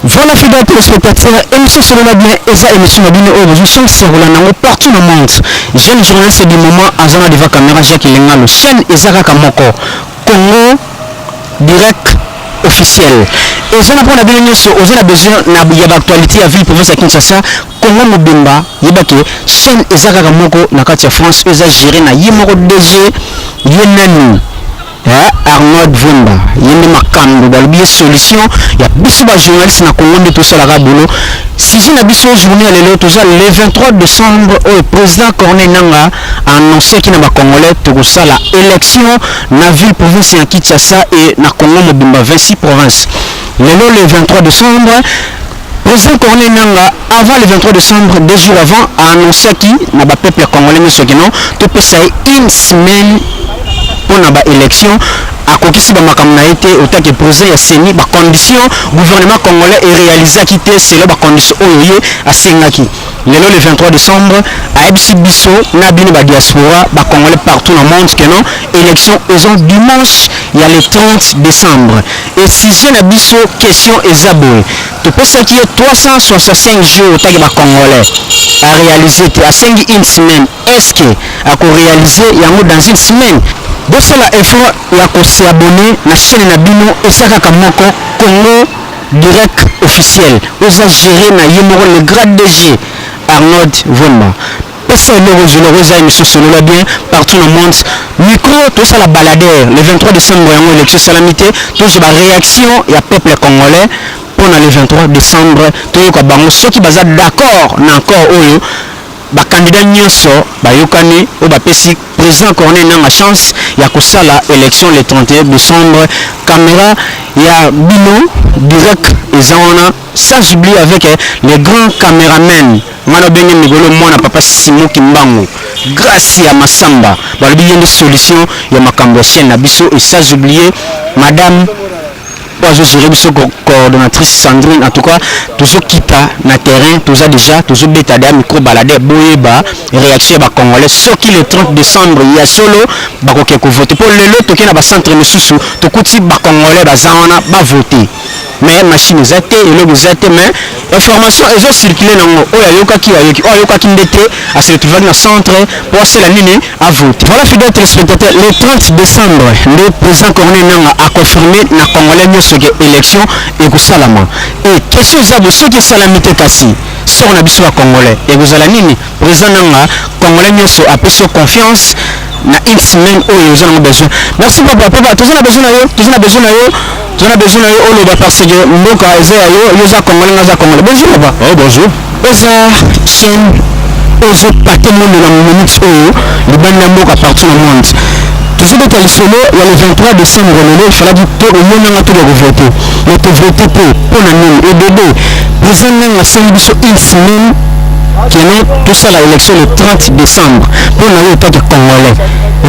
Voilà, fidèle téléspectateur, émission Solola bien eza émission na bino oyo bozwi chance ya kolanda yango partout na monde. Jeune journaliste du moment aza na devant caméra, Jacques Lengalo. Chaîne eza kaka moko, Congo Direct Officiel. Eza na mpona bino nyonso oza na besoin na ya baactualité ya ville province ya Kinshasa, Congo mobimba. Yebake chaîne eza kaka moko na kati ya France, oyo eza géré na ye moko DG. Ye nani? Arnold Vumba. Ye nde makambo balobi, ye solution ya biso bajournaliste na Congo. Nde tosalaka bolo. Sujet na biso journée ya lelo, toza le 23 décembre oyo président Corneille Nanga annonceki na bacongolais tokosala élection na ville province ya Kinshasa et na Congo mobimba, 26 provinces. Lelo le 23 décembre, président Corneille Nanga, avant le 23 décembre, 2 jours avant, a annoncaki na bapeuple congolais nyonso kino topesa ye une semaine mpona baélection. Akokisi bamakambo na ye te otake président ya CENI. Bacondition gouvernement congolais eréalisaki te selon bacondition oyo ye asengaki. Lelo le 23 décembre, ayebisi biso na bino badiaspora, bacongolais partout na monde, ke non, élection eza dimanche ya le 30 décembre. Et sujet na biso, question eza boye: topesaki ye 365 jours otaki bacongolais, aréalise te. Asengi une semaine, est ce que akoréalise yango dans une semaine? Bosala effort ya kos'abonner na chaîne na bino, eza kaka moko, Congo Direct Officiel, oyo eza géré na ye moko le grand DG Arnold Vumba. Pesa eloko ozoloko. Eza émission Solola bien partout na monde. Micro tosala baladeur le 23 décembre yango, élection esalami te. Tozwa baréaction ya peuple congolais mpona le 23 décembre. Toyoka bango soki baza d'accord na accord oyo bakandidat nyonso bayokani, oyo bapesi président Corneille Nanga chance ya kosala élection le 31 décembre. Caméra ya bino direct eza wana, sans oublier avec les grands caméramen ngana obenge mikolo mwana papa Simo Kimbangu, grâce ya Masamba. Balobi ye nde solution ya makambo ya chaîne na biso. Et sans oublier madame oyo azogérer biso, coordonnatrice Sandrine. En tout cas, tozokita na terrain, toza déjà, tozobeta deya micro baladeur. Boyeba réaction ya bacongolais soki le 30 décembre ya solo bakoki kovote. Mpo lelo toke na bacentre mosusu, tokuti bacongolais baza wana bavote, mais machine eza te, eloko eza te. Mais information ezocircule nango, oyo ayokaki ayoki, oyo ayokaki nde te ase retrouvaki na centre mpo asala nini? Avote. Voilà, fidèle téléspectateur, le 30 décembre nde président Corneille Nanga aconfirme na congolais nyonso ke élection ekosalama. E question eza boye: soki esalami te, kasi soko na biso bacongolais ekozala nini? Président Nanga, congolais nyonso apesi yo confiance na une semaine oyo oza nango besoin. Merci papa. Papa, toza na besoin na yo, toza na besoin na yo, toza na besoin na yo oloba, parce que mboka eza ya yo. Yo oza congolais, nga aza congolais. Bonjour papa. Oh, bonjour. Eza chaîne ozopate monde na minute oyo, libanda mboka, partout na monde. Tozobeta lisolo ya le 23 décembre. Lelo efalaki to omonanga toka kovote, mais tovote te. Mpo na nini? Ebebe président Nanga asengi biso une semaine keno tosala élection le 30 décembre. Mpo na yo otaki congolais,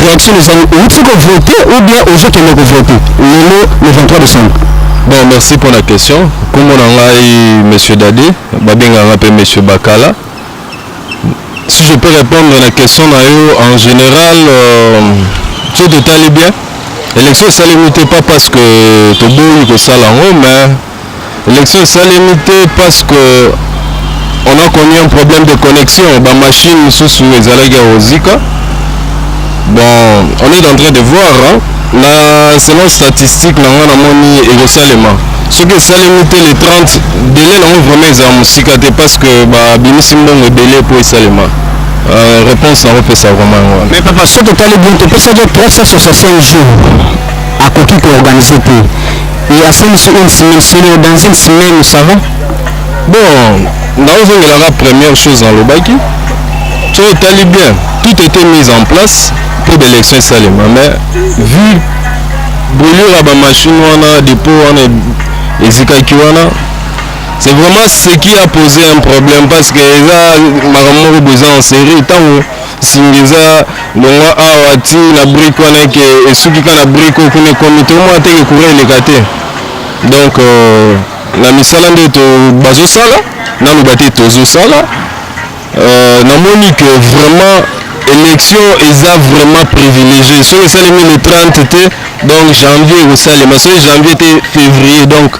réaction ezali: outi kovote ou bien ozokende kovote lelo le 23 décembre? Bon, merci pour la question. Kombo na ngai monsieur Dade, babengaka mpe monsieur Bakala. Si je peux répondre à la question na yo en général, so totali bien, élection esalemi te pas parce que toboyi kosala yango, mais élection esalemi te parce que on a connu un problème de connexion. Bamachine mosusu ezalaki ya kozika. Bon, on est en train de voir, hein, na selon statistique na nga namoni ekosalema. Soki esalemi te le 30, délai nango vraiment ezala mosika te, parce que babimisi mbongo ebele mpo esalema. Réponse nango opesa vraiment yango wana. Mais papa, soki totali bien, topesaki 365 jours, akoki koorganiser te, et asalisi une semaine. Solo dans une semaine, ça va? Bon, naozongelaka première chose nalobaki. Soki otali bien, tout était mis en place mpo baélection esalema, mais vu brûlure ya bamachine wana, dépôt wana ezikaki wana, c'est vraiment ce qui a posé un problème, parce que eza makambo moko boye eza en série. Ntango singa eza longwa awa ti na brique wana, eke esuki kaka na brique oyo kuna, ekomi te, omona teke courant eleka te. Donc na misala nde bazosala, naloba te tozosala, namoni que vraiment élection eza vraiment privilégié. Soki esalemi le 30 te, donc janvier ekosalema. Soki janvier te, février. Donc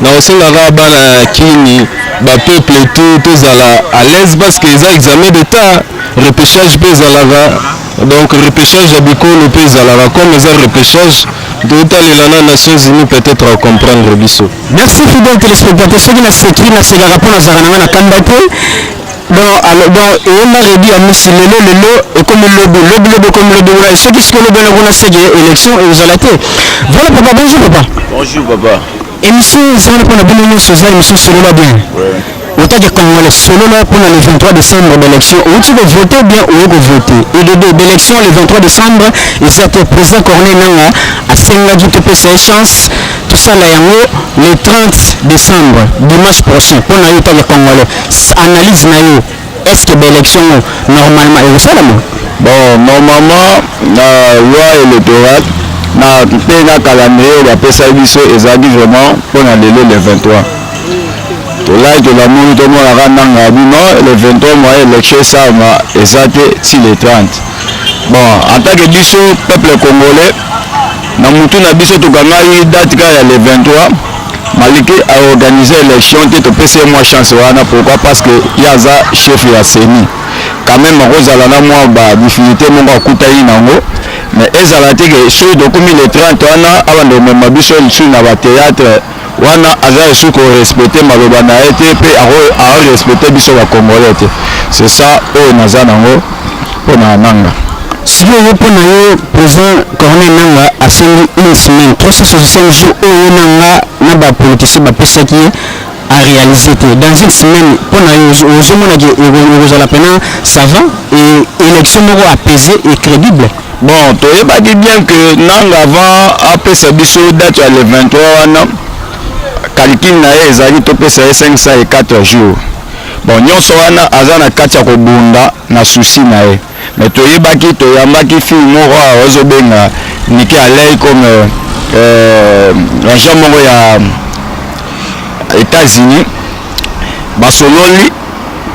Nakosengaka bana ya Kini, bapeuple tout, tozala à l'aise parce que eza examen d'état, repêchage mpe ezalaka. Donc repêchage ya bikolo mpe ezalaka. Comme eza repêchage, totalela na Nations Unies, peut-être acomprendre biso. Merci, fidèle téléspectateur. Soki naseki, nasekaka mpo nazalaka na nga na kanda te. Donc alors, donc eyemba Reddy Amisi, lelo lelo ekomi lobi, lobi lobi ekomi lobi kuna. Soki sikoyo lobi wana kuna, seke élection ekozala te. Voilà, papa. Bonjour, papa. Bonjour, papa. Émission eza wana mpona bino nyonso, eza émission Solola Bien. Otake congolais, solola mpona le 23 décembre d'élection. Outi kovote bien, oye kovote et de d'élection le 23 décembre eza te. Président Corneille Nanga asengaki topesa ye chance, tosala yango le 30 décembre, dimanche prochain. Mpona yo otake congolais, analyse na yo, est ce que baélection normalement ekosalama? Bon, normalement, na loi électorale na mpe na calendrier oyo bapesaki biso, ezalaki vraiment mpona lelo le 23. Tolai, tolamoni, tomonaka Nanga bino le 23, moyen élection esalama eza te ti le 30. Bon, en tant que biso peuple congolais, na mutu na biso tokangaki date kaka ya le 23, malgré aorganize élection te, topesi ye mwa chance wana. Pourquoi? Parce que ye aza chef ya CENI. Quand même akozala na mwa badifficulté moko akutani nango, mais ezala te ke soki tokomi le 30 wana, abanda komema biso lisusu na bathéâtre wana. Aza lisusu korespecte maloba na ye te, mpe aorespecte biso bacongolais te. C'est ça oyo naza nango mpona Nanga. Sikoyo, mpo na yo, président Corneille Nanga asengi une semaine, 365 jours oyo Nanga na bapoliticien bapesaki ye, aréalise te dans une semaine. Mpo na yo, ozomonaki ekozala mpena ça va et élection moko apaisé et crédible? Bon, toyebaki bien que Nanga, avant apesa biso date ya le 23 wana, calcul na ye ezalaki topesa ye 504 jours. Bon, nyonso wana aza na kati ya kobunda na souci na ye. Mais toyebaki, toyambaki fille moko awa ozobenga Nikki Haley comme agent moko ya États-Unis. Basololi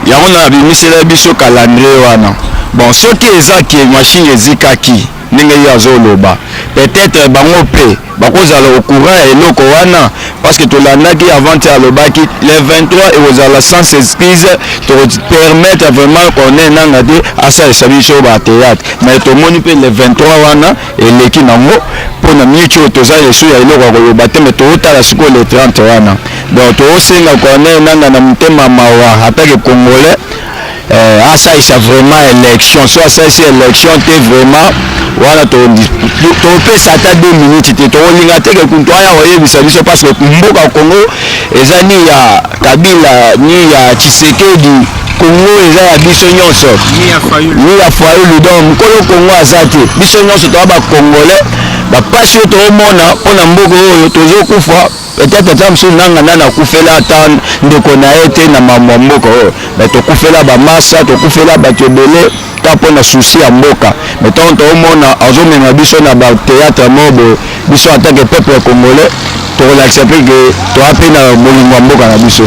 yango na abimisela biso calendrier wana. Bon, soki eza ke machine ezikaki ndenge ye azoloba, peut-être bango mpe bakozala au courant ya eloko wana, parce que tolandaki avant te, alobaki le 23 ekozala sans excuse, topermettre vraiment Corneille Nanga te asalisa biso bathéâtre. Mais tomoni mpe le 23 wana eleki nango. Mpona miniti oyo toza lesu ya eloko ya koloba te, mais tootala sikoyo le 30 wana. Donc toosenga Corneille Nanga na motema mawa, atake congolais, asalisa vraiment élection. So asalisi élection te, vraiment wana topesa ata 2 minutes te, tokolinga te ke kuntu aya koyebisa biso, parce que mboka Congo eza ni ya Kabila ni ya Tshisekedi. Congo eza ya biso nyonso, ni ya Fayulu. Donc mokolo Congo aza te, biso nyonso toza bacongolais. Bapasi oyo toomona mpona mboka oyo, tozokufa. Peut-être ata mosusu Nanga nani akufela ata ndeko na ye te na mambo ya mboka oyo, mais tokufela bamasa, tokufela bato ebele ka mpona souci ya mboka. Mais ntango toomona azomema biso na bathéâtre moko boye, biso en tant que peuple congolais tokolakisa mpe ke toa mpe na bolingo ya mboka na biso.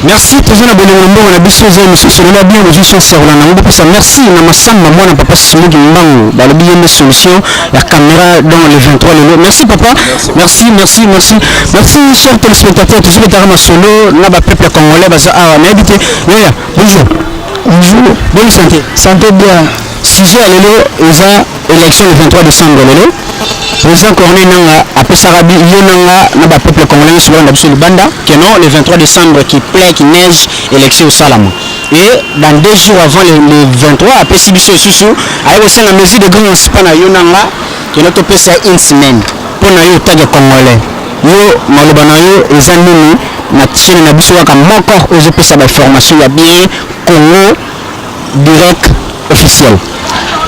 Merci. Toza na bolingo na mbongo na biso. Eza émission Solola Bien, ozwi chance ya kolanda yango. Bopesa merci na Masamba, mwana papa Simoki Mbangu. Balobi ye nde solution ya caméra dans le 23 lelo. Merci papa, merci, merci, merci, merci. Chers téléspectateurs, tozobetaka masolo na bapeuple congolais baza awa. Nayebi te. Yaya, bonjour. Bonjour. Bonne santé? Santé bien. Sujet ya lelo eza élection le 23 décembre. Lelo président Corneille Nanga apesaka yo nanga na bapeuple congolais nyonso balanda biso libanda ke non, le 23 décembre, qu'il pleut, qu'il neige, élection osalama. Et dans 2 jours avant le 23, apesi biso lisusu, aye kosenga mesure de grâce mpa na yo nanga keno topesa une semaine. Mpo na yo otake congolais, yo maloba na yo eza nini na chaîne na biso kaka moko ozopesa bainformation ya bien, Congo Direct Officiel?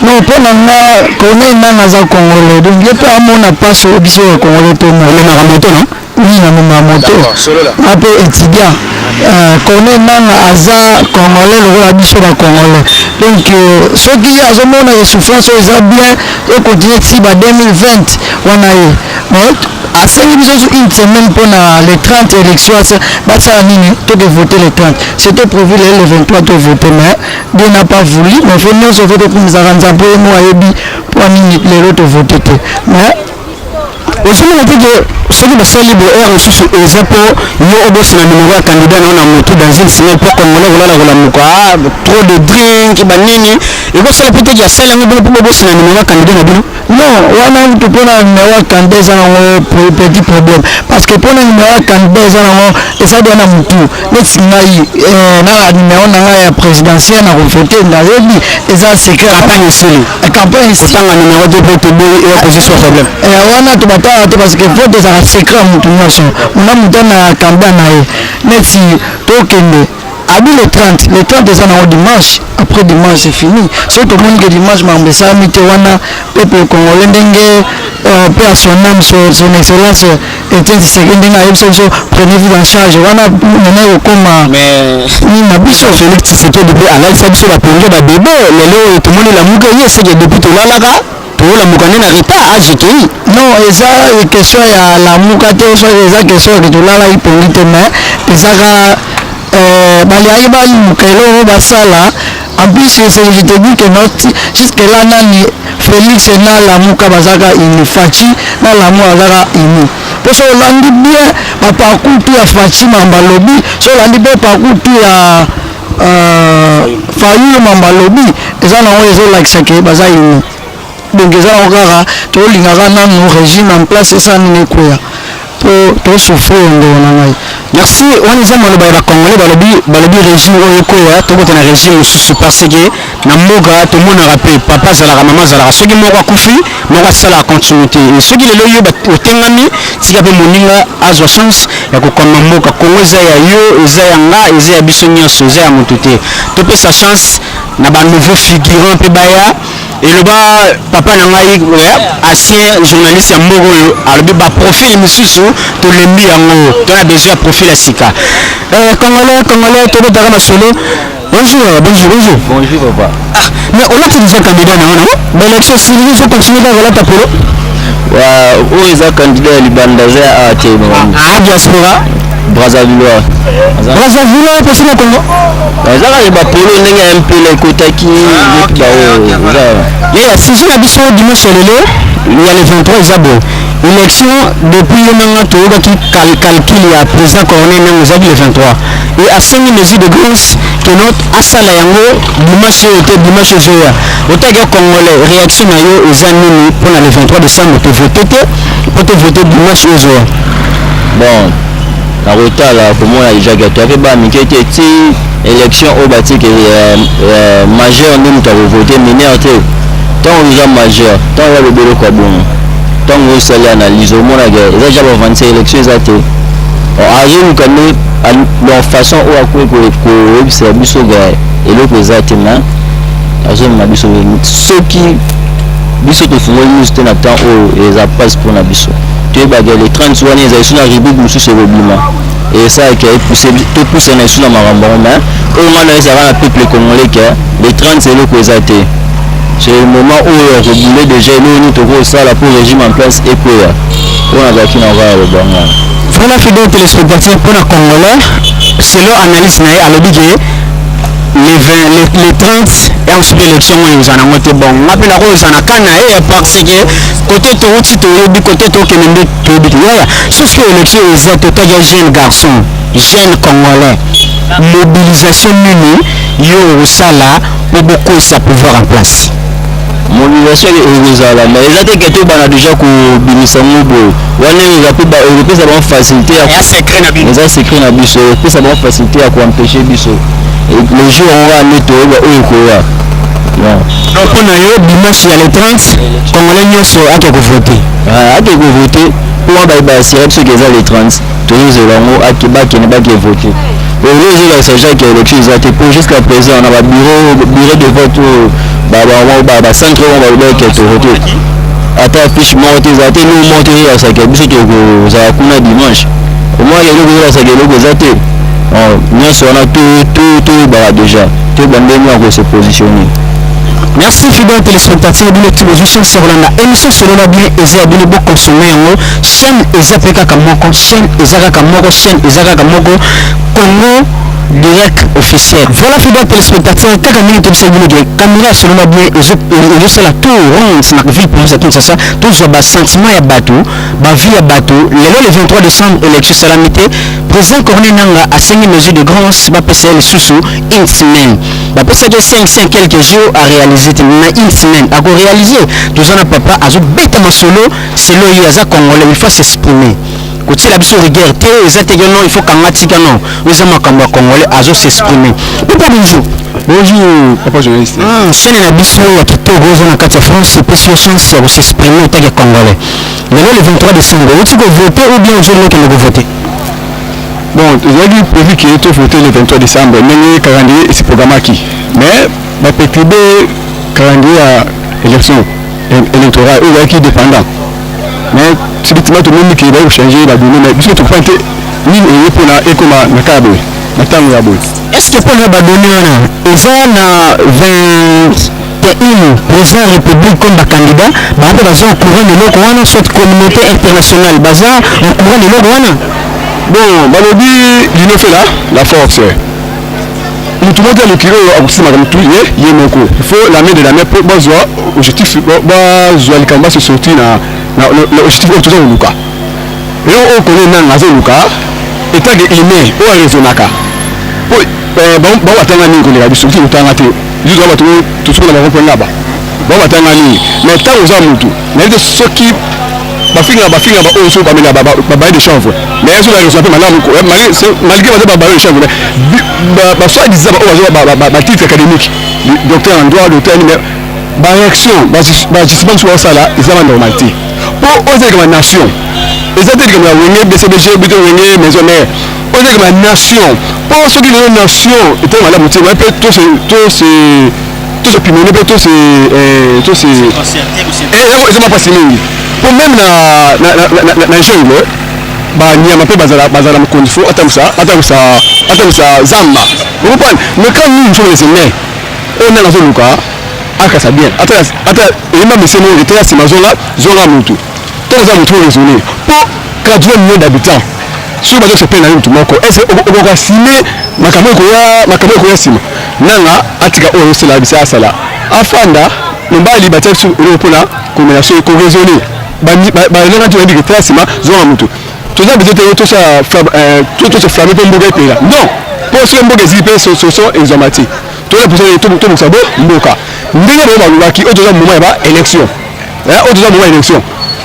Non, mpo na nga, Corneille Nanga aza congolais, donc ye mpe amona mpasi oyo biso ya congolais tomona. Omemaka moto, non? Oui, namemaka moto, nga mpe étudiant. Corneille Nanga aza congolais lokola biso bacongolais. Donc soki ye azomona ye souffrance oyo eza bien ekontinue ti ba 2020 wana ye, mais asengi biso so une semaine mpona le 30 élection basala nini, toke voter le 30. C'était prévu le 23 to voter, mais Dieu n'a pas voulu. Mais faut nyonso, faut tokumisaka Nzambe, ye mo ayebi mpo nini lelo tovote te. Mais Ozomona te ke soki basali boye, heure mosusu eza mpo yo obosana numéro ya candidat na yo na motu dans une semaine, mpo Congolais kolala kolamuka, ah, trop de drink banini, ekosala mpe teke asali yango bongo mpo bobosana numéro ya candidat na bino? Non, wana kutu mpona numéro ya candidat eza nango petit problème, parce que mpona numéro ya candidat eza nango, eza deya na motu. Neti ngai na numéro na ngai ya présidentielle na kovote, nayebi eza secret. Campagne esili. Campagne esili. Kotanga numéro te mpo toboyi eya cause soit problème. Wana tobatala te, parce que vote ezalaka secret ya motu nyonso, mona motu na candidat na ye. Neti tokende abi le 30, le 30 eza nango dimanche, après dimanche c'est fini. Soki tomoni ke dimanche makambo esalami te, wana peuple congolais, ndenge mpe à son âme, son excellence Etienne Tshisekedi, ndenge ayebisa biso: "Prenez-vous en charge." Wana nana ekokoma nini na biso. Félix Tshisekedi mpe alalisa biso baponge babebe. Lelo oyo tomoni Lamuka ye eseke, depuis tolalaka, toolamuka nde na retard, age ekei. Non, eza question ya Lamuka te, soki eza question ya tolalaki pongi te, mais ezaka baliaki baluka eloko basala. En plus, je te dis que non, jusque là nani, Félix na Lamuka bazaka uni, Fatshi na Lamuka bazaka uni, mpo so olandi bien baparcours tu ya Fatshi, makambo alobi, so olandi mpe parcours tu ya Fayulu, makambo alobi, eza nango ezolakisa ke baza uni. Donc eza nango kaka tolingaka nanu régime en place esala nini, ekweya, po tosouffrir, ndeko na ngai. Merci. Wana eza maloba ya Bacongolais. Balobi régime oyo ekoya, tokota na régime mosusu, parce que na mboka tomonaka mpe papa azalaka, mama azalaka, soki moko akufi, moko asalaka continuité. Soki lelo yo otengami, tika mpe moninga azwa chance ya kokamba mboka. Kongo eza ya yo, eza ya nga, eza ya biso nyonso, eza ya motu te. Topesa chance na banouveau figurant mpe baya. Eloba papa na ngai, ancien journaliste ya mboka oyo, alobi baprofil misusu tolembi yango, tona besoin ya profil ya sika. Congolais, Congolais, tobetaka masolo. Bonjour, bonjour, bonjour. Bonjour papa. Ah, mais olati déjà candidat na wana, baélection esili, il faut continuer kaka kolata polo? Oyo eza candidat ya libanda, eza ya awa te. Ah, diaspora. Brazzaville. Brazzaville mpesi na Congo. Eza kaka bapolo ndenge ya MPL ekotaki neti baoyo eza. Yeya, sujet na biso dimanche ya lelo ya le 23 eza boye: élection. Depuis ye nanga toyokaki calcul ya président Corneille Nangaa, ezalaki le 23 et asengi mesure de grâce ke not asala yango dimanche oyo te, dimanche ozoya. Otaki ya Congolais, réaction na yo eza nini mpona le 23 décembre tovote te, mpo tovote dimanche oyo ezoya? Bon, nakotala komona déjà ke toyaki bana mike te ti élection oyo batike majeur nde moto akovote, mineur te. Ntango oza majeur, ntango oya lobeloko ya bongo, ntango osali analyse, omonaka eza déjà bavandisa élection eza te. Azoluka nde donc façon oyo akoki koyebisa biso ke eloko eza te, mais azomema biso. Soki biso tofungoli miso te na temps oyo, eza mpasi mpona biso. Toyebaka le 30 wana ezali so na rubrique mosusu ekobima, esalaka topusana esu na makambo yango. Mais oyo ngai na ezalaka na peuple congolais ke le 30 eloko eza te, c'est le moment oyo ya kobule déjà eloko nini tokosala pour régime en place ekweya. Oyo nazalaki na kaka lobango wana. Vraiment, fidèle téléspectateur, mpona Congolais, selon analyse na ye, alobi ke le 20, le 30 ya mosusu élection oyo eza nango te. Bon, nga mpe nakozala na ka na ye, parce que côté touti toyebi, côté tokende nde toyebi te. Yaya, soki élection eza, totaki ya jeune garçon, jeune Congolais, mobilisation nini yo okosala mpo bokwesa pouvoir en place? Mobilisation ekozala, mais eza te ke tobana déjà kobimisa ngo boye. Wana eza mpe ekopesa bango facilité. Ya secret na bino. Eza secret na biso, ekopesa bango facilité ya koempêche biso le jour yango kaka nde toyeba oyo ekoya. Donc mpo na yo, dimanche ya le 30, Congolais nyonso ake kovote? Ake kovote, mpo wana bayeba biso ke eza le 30, tozozela yango, ake bakende bake vote. Oyo ezolakisa déjà ke élection eza te, mpo jusqu'à présent na babureau, bureau de vote oyo, bacentre oyo balobaki tovote, ata fiche moko te eza te, eloko moko te ezolakisaka biso tokozala kuna dimanche. Omwaka eloko ezolakisaka eloko eza te. Nyonso wana toyebaka déjà, toyeba ndenge ya kose positionner. Merci, fidèle téléspectateur. Bino ti bozwi chance ya kolanda émission Solola Bien, eza ya bino, bokonsome yango. Chaîne eza mpe kaka moko, chaîne eza kaka moko, chaîne eza kaka moko, Congo. Direct officiel. Voilà fidèle téléspectateur, kaka ndenge tobisaki bino ke caméra ya Solola bien ezosala tour ronde na ville province ya Kinshasa, tozwa ba sentiment ya bato, ba vie ya bato. Lelo le 23 décembre élection esalami te, président Corneille Nangaa asengi mesure de grâce bapesa ye lisusu une semaine. Bapesaki ye 5 5 quelques jours a réaliser te, na une semaine ako réaliser. Toza na papa azobeta masolo selo ye aza congolais, il faut s'exprimer. Kotiela biso rigueur te, eza te que non il faut kanga tika non, eza makambo ya congolais azo s'exprimer. Papa bonjour. Bonjour papa journaliste. Chaîne na biso ya kitoko oza na kati ya France epesi yo chance ya kos'exprimer en tant que congolais. Lelo le 23 décembre outi kovote ou bien ozoli okende kovote? Bon, ezalaki prévu ke tovote le 23 décembre ndenge calendrier esi programmaki, mais baperturbe calendrier ya élection électorale oyo ezalaki dépendant. Mais subitement tomoni ke bayi kochange badonnées, mais biso tokofani te nini eye mpona ekoma na kaka boye na ntango ya boye. Est ce que mpona badonnées wana eza na 21 président ya république comme bacandidat bango mpe baza au courant de eloko wana, soit communauté internationale baza au courant de eloko wana? Bon, balobi l'union fait la force. Mutu moko ya mokili oyo akosimaka mutu ye moko, il faut la main de la main mpo bazwa objectif, bazwa likambo base sortir na objectif oyo toza koluka. Eloko oyo Corneille Nangaa azoluka etake humain oyo araisonnaka po bango batanga mingi koleka biso, biso totanga te, biso toza bato tosokola bango mpo ngaba bango batanga mingi. Mais ntango oza mutu nayebi te soki bafinga baoyo so bamela babaye de chanvre, mais so baraisonna mpe malamu malgré baza babaye de chanvre, mais basoi-disant baoyo baza batitre académique, docteur en droit, docteur nini, mais baréaction baagissement mosusu basala eza ba normal te. Mpo oyo eza likambo ya nation, eza te likambo ya Wenge BCBG bito Wenge Maison Mère, oyo eza likambo ya nation. Mpo soki lelo nation etali malamu te, mpe tosepimone mpe tose eza mapasi mingi. Mpo même na jungle banyama mpe bazala mokonzi, fo atambusa zamba, okoprendre. Mais quand nous sommes les humains, oyo nanga azoluka akasa bien, ata eyemba mese moko etala nsima zonga mutu ntango oza mutu oraisonne. Mpo 80 millions d'habitants soki baza kosepela na ye mutu moko, est ce okoka asime makambo ekoya nsima? Nanga atika oyo osala bisa asala afanda mobali batia biso eloko mpona komela, so koraisonne balenga ti oyebi ke tala nsima zonga mutu. Toza besoin te tosa flamme mpo mboka epela, non, mpo soki mboka ezili mpe solution ezwama te. Toza besoin tobongisa bo mboka ndenge bango balobaki. Oyo toza moment ya ba élection, oyo toza moment ya élection,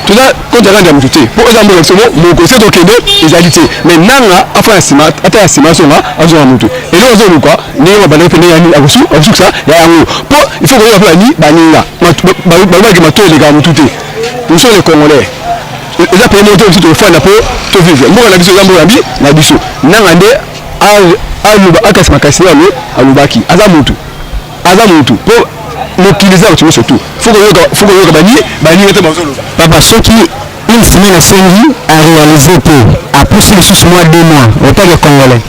toza contre kanda ya motu te, mpo eza mboka biso moko se tokende ezali te. Mais nanga afa ya nsima, ata ya nsima azonga azonga motu eloko azoluka ndenge babandaki mpe ndenge akosukisa ya yango. Mpo il faut koyoka mpe bani baninga balobaki mato elekaka motu te. Nous sommes les congolais, eza pays moko te biso tofanda mpo tovivre mboka na biso, eza mboka na biso. Nanga nde aloba akasi makasi alo alobaki aza motu, aza motu mpo mokili eza bato nyonso tu. Faut koyoka bani baninga te bazoloba. Papa, soki une semaine asengi aréalise te, apusi lisusu mwa 2 mois, otake congolais?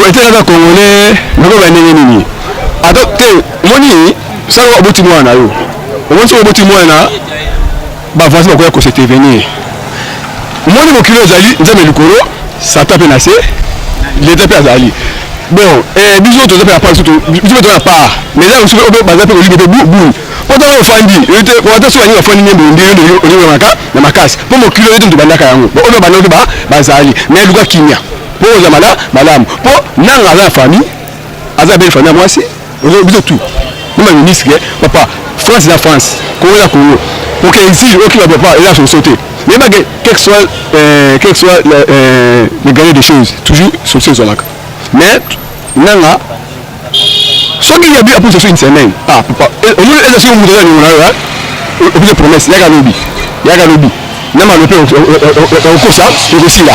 Ete kaka congolais nakoba ndenge nini ata te. Omoni sala oboti mwana na yo, omoni soki oboti mwana bavoisin bakoya kosintervenir. Omoni mokili ezali nzambe likolo, satan mpe na se, leta mpe azali. Bon, biso toza mpe na part, biso mpe toza na part, mais eza mosusu oyo baza mpe kolinga mpe bulu mpo ntango ofandi ata soki baninga bafandi nyembo ndenge olingamaka na makasi mpo mokili oyo te moto bandaka yango oyo bandaki mpe bazali. Mais luka kimia mpo oza malamu, mpo nanga aza na famille, aza belle famille ya mwasi biso tout même ministre papa. France eza France, Congo eza Congo. Oke exil okima papa, eza solution te. Mais bake quel que soit le gagnant des choses, toujours solution ezwalaka. Mais nanga soki yabi apusa so une semaine, ah papa, omoni eza soki moto aza ningo na yo opesa promesse yaka lobi, yaka lobi na malo mpe okosa ekosila.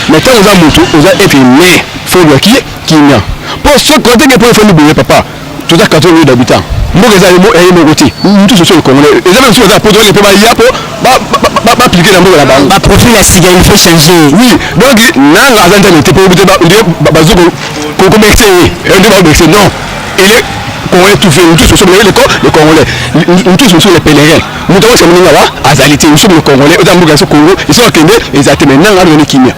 Mais ntango oza motu, oza être humain, faut olwaki kimia. Mpo soki koteke mpo efandi boye papa, toza 80 millions d'habitants, mboka eza ye moko te. Mutu soso le congolais eza mpe mosusu baza poto mpe baya mpo baappliquer na mboka na bango. Baprofil ya sika il faut changer. Oui, donc nanga aza nzambe te mpo nde bazo kobexe ye, nde baobexe. Non, il est congolais tout fait. Nous tous sommes les congolais, nous tous sommes les pèlerins. Moto akosa moninga wa azali te. Nous sommes les congolais, oza mboka ya so Congo eso akende eza te. Mais nanga azali kimia.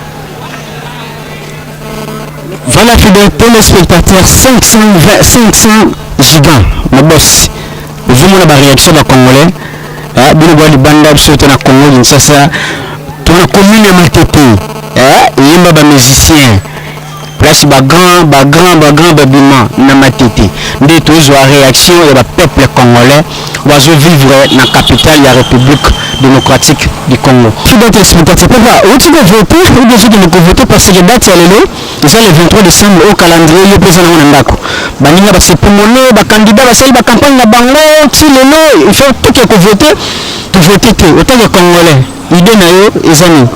Voilà, fidèles téléspectateurs, 520, 500 gigas, ma boss. Ozomona ba réaction ba congolais. Eh, bino bwa libanda, biso te na Congo Kinshasa. Tona commune ya Matete. Eh, yemba ba musicien. Place ba grand, ba grand, ba grand babima na Matete. Nde tozwa réaction ya ba peuple congolais bazo vivre na capitale ya République démocratique du Congo. Fidèles téléspectateurs, papa, outi ko voter ou bien soki ko voter, parce que date ya lelo eza le 23 décembre au calendrier, yo mpe eza nango na ndako. Baninga basepumone, bacandidat basali bacampagne na bango ti lelo, il faut toke kovote. Tovote te. Otake congolais, idée na yo eza nini?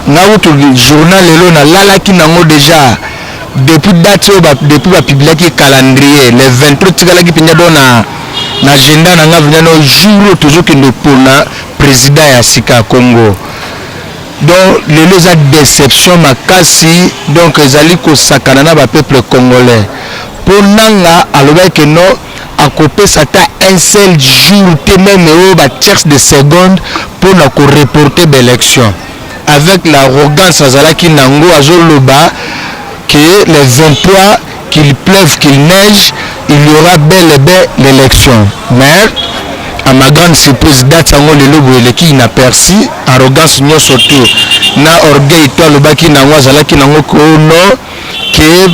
Nga kutu journal lelo nalalaki nango déjà depuis date oyo depuis bapubliaki calendrier le 23. Tikalaki mpenza do na agenda na nga mpenza no jour oyo tozokende mpona président ya sika ya Congo. Donc lelo eza déception makasi. Donc ezali kosakana na bapeuple congolais, mpo nanga alobaki ke non, akopesa ata un seul jour te, même oyo batierce de seconde, mpona koreporter baélection. Avec l'arrogance azalaki nango, azoloba que le 23, qu'il pleuve, qu'il neige, il y aura bel et bien l'élection. Mais à ma grande surprise, date yango lelo boye eleki inaperçu. Arrogance nyonso to na orgueil to alobaki nango, azalaki nango ko non, que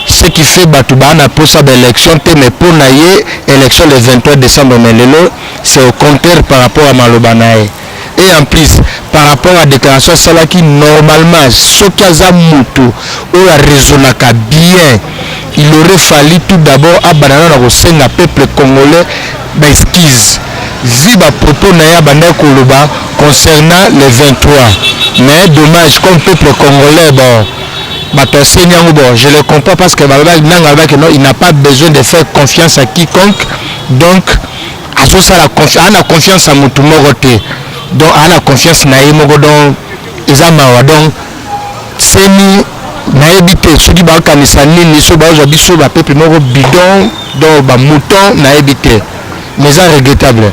ce qui fait bato baa na posa baélection te, mais mpo na ye élection le 23 décembre. Mais lelo c'est au contraire par rapport à maloba na ye. Et en plus, par rapport à déclaration asalaki, normalement soki aza moto oyo araisonnaka bien, il aurait fallu tout d'abord abanda nano na kosenga peuple congolais baexcuse vu bapropos na ye abandaki koloba concernant le 23. Mais dommage, comme peuple congolais, bon, bato asengi yango, bon, je le comprends, parce que balobaki, nanga alobaki non, il n'a pas besoin de faire confiance à quiconque. Donc azosala aza na confiance ya motu moko te, donc aza na confiance na ye moko. Donc eza mawa. Donc seni nayebi te soki bakanisa nini, so bazwa biso bapeuple moko bidon, donc bamouton, nayebi te, mais eza regrettable.